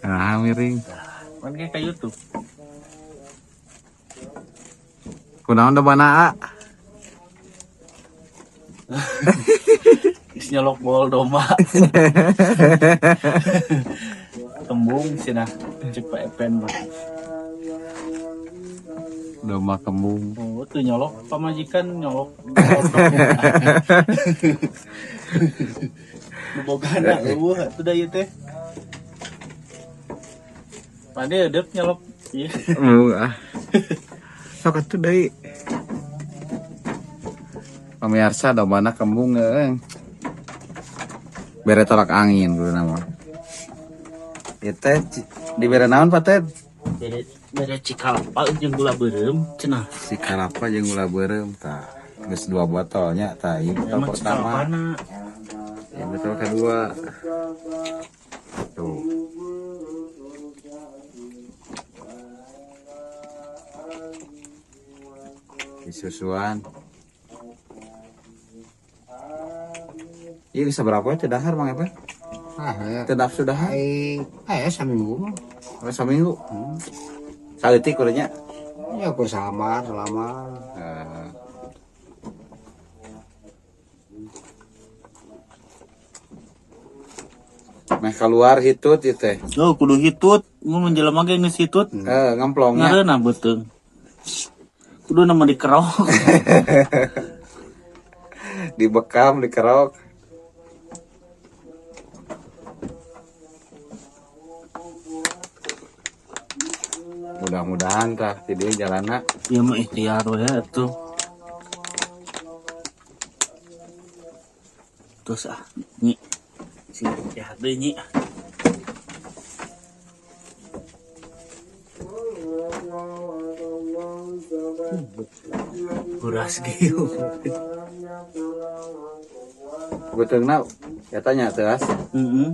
Nah, miring. Kan kayak ka YouTube. Kunaon dombana A? Geus nyolok gol domba. Kembung cenah cek Pak Epen mah. Domba kembung. Oh, tuh nyolok pamajikan nyolok. Nu bogana eueuh atuh da ieu teh. Pade edep nyolok ieu. Embung ah. Sok atuh deui. Pemirsa dombana kembung euy. Bere tolak angin kudu nama. Ieu teh dibere naon Pak Ted? Bere bere cikalapa jeung gula beureum cenah. Cikalapa jeung gula beureum tah. Geus 2 botolnya tah, ieu botol Emang pertama. cikalapana. Ieu botol kedua. Tuh. Disusuan. Iya bisa berapa ya dahar Mang Epen? Ah, ya. Teu nafsu dahar. Ai, aya saminggu mah. Oh, saminggu. Saeutik kudu nya. Ya kur salamar, salamar. Meh keluar hitut ieu teh. Oh, kudu hitut. Mun jelema ge geus hitut. Ngemplongnya. Ngareunah beuteung. Kudu nama dikerok. Dibekam, dikerok. Mudah-mudahan tah ti dieu jalanna. Ieu mah ikhtiar we atuh. Terus ah, nyi. Sing sehat deui nyi. Beras geu. Beuteungna eta nya teas. Heeh.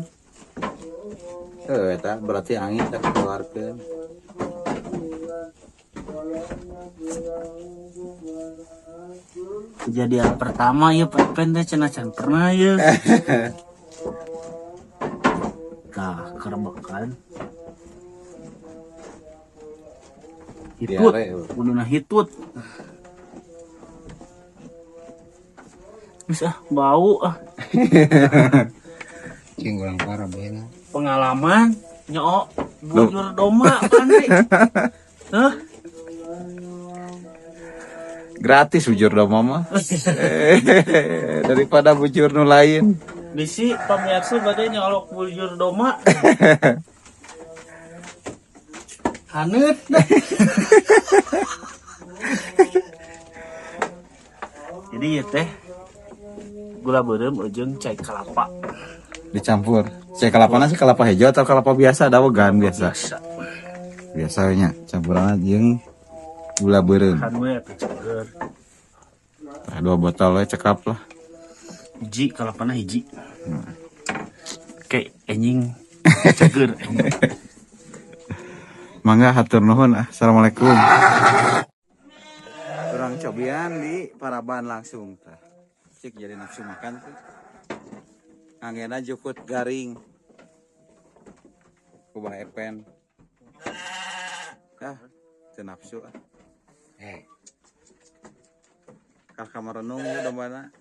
Heuh eta berarti angin teh keluarkeun. Kejadian pertama ya Pak Epen teh cenah can pernah ya. Tah kerebekan. Hitut, kuduna hitut. Geus ah bau ah. Cing urang parah bae. Pengalaman nyok bujur domba kan. Hah? Gratis bujur domba mah. Daripada bujur nu lain. Bisi pamirsa bade nyolok bujur domba. Haneut. Jadi ieu teh gula beureum jeung cai kelapa dicampur. Cai kelapana sih kelapa hijau atau kelapa biasa? Dawegan biasa. Biasa. Biasanya campuran jeung gula beureum. Kan we atuh ceger. Nah, 2 botol we cekap lah. Hiji kalapana hiji. Oke, anjing ceger. Mangga hatur nuhun. Assalamualaikum. Urang cobian di Paraban langsung tah. Cik jadi nafsu makan tuh. Angena jukut garing. Kubah Epen. Ah, teu nafsu ah. Kah kamar renung ya dombana.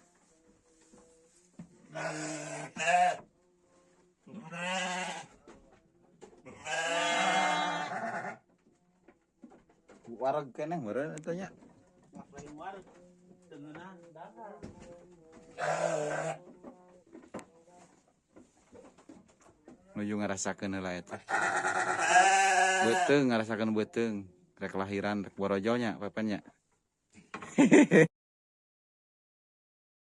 Wareg keneh meureun eta nya. Lain wareg teu ngeunah dahar. Nuju ngarasakeun heula eta. Beuteung ngarasakeun beuteung. Rek lahiran rek borojo nya pepen nya.